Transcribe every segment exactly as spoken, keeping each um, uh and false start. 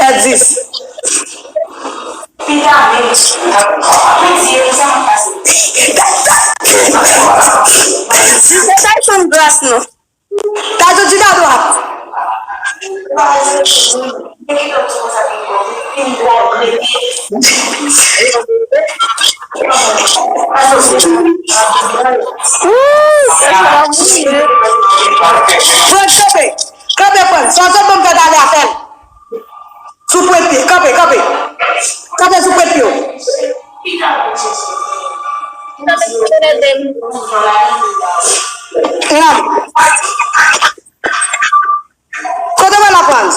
Èdis. Se Tyson Gras non. Tazo di dado ap. Frans, kanpe. Kanpe, Frans. Sa w sot ban m fè talè a, fè l. Sou pwent pye, kanpe, kanpe. Kanpe sou pwent pye w. Nan. Kote w la, Frans?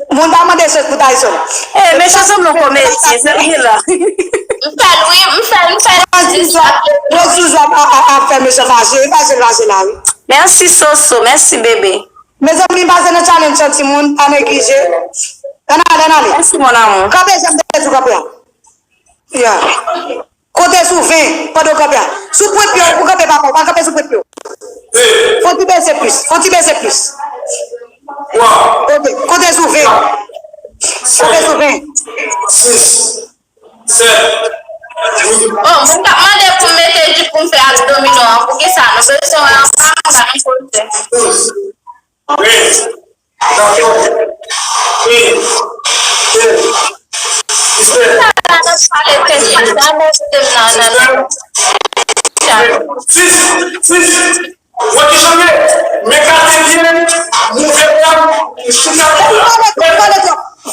Moun pa mande chans pou Tyson. Eh, men Tyson non komedyen, se li la. M fè l, wi, m fè l, m fè l. Frans, Frans, Frans, ap, ap, ap fè mesye fache, fache, fache la, wi. Mèsi, Soso, mèsi, bebe. Mezanmi, pase nan challenge an, timoun, pa neglije. Ann ale, ann ale. Mèsi, mon amour. Kanpe, jan m te di w kanpe a. Ya. Konte sou ven pandan w kanpe a. Sou pwent pye w, ou kanpe, papa, ou pa kanpe sou pwent pye w. Fò w ti bese plis, fò w ti bese plis. Ok, konte sou ven. Konte sou ven. Oh, moun k ap mande pou m mete jip pou m fè abdominal an, poukisa? Nou bezwen wè anba, anba, nou poze. Sa la, n ap pale tèt mwen, sa mèsi m nan, nan, nan.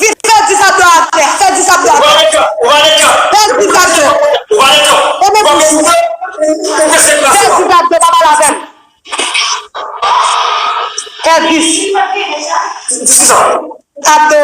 Vit fè dis abdo atè, fè dis abdo atè. Fè dis abdo. Fè dis abdo, pa pale avè m. Fè dis. Abdo.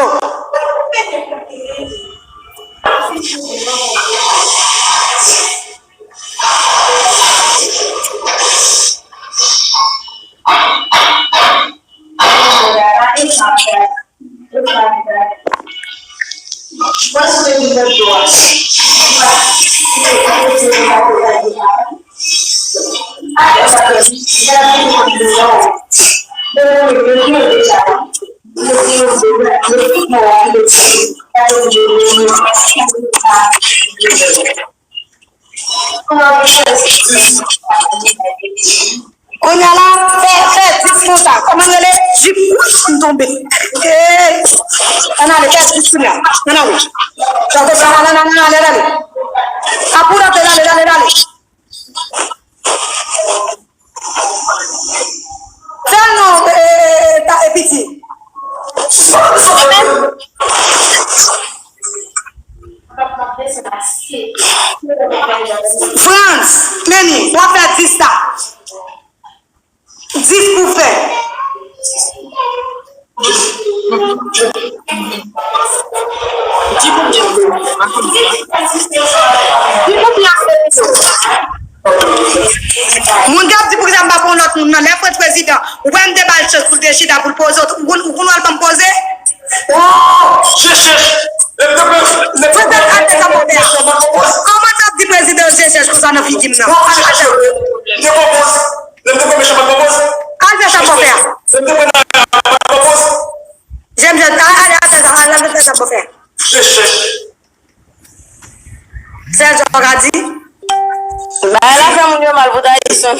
Kounye a la, fè, fè dis konsa. Kòman l rele? Jip. Wouch, m tonbe. Ee. Ann ale, fè dis kounye a. Ann ale. Sa fè sa, ann ale, ann ale, ann ale. Apou rantre, ale, ale, ale. Fè l non, ee, ta, ee, piti. Frans, Meni, w ap fè dis sa. Dis pou fè. Moun k ap di poukisa m pa pran lòt moun nan, lè Frantz prezidan, ou wè m te ba l chans pou l te chita, pou l poze, ou konn, ou konn wè l ban m poze? Oh, chèch, chèch. Frantz, al fè sa w pral fè a. Kòman t ap di prezidan yo chèch konsa nan figi m nan? Al fè sa. Lè m te pran mechan, pa t pran pòz. Al fè sa w pral fè a. Lè m te pran naya, pa t pran pòz. Jèn, jèn, al, al, al fè sa, al, al fè sa w pral fè a. Chèch, chèch. Sèl sa w ka di. Bagay la fè moun yo mal pou Tyson.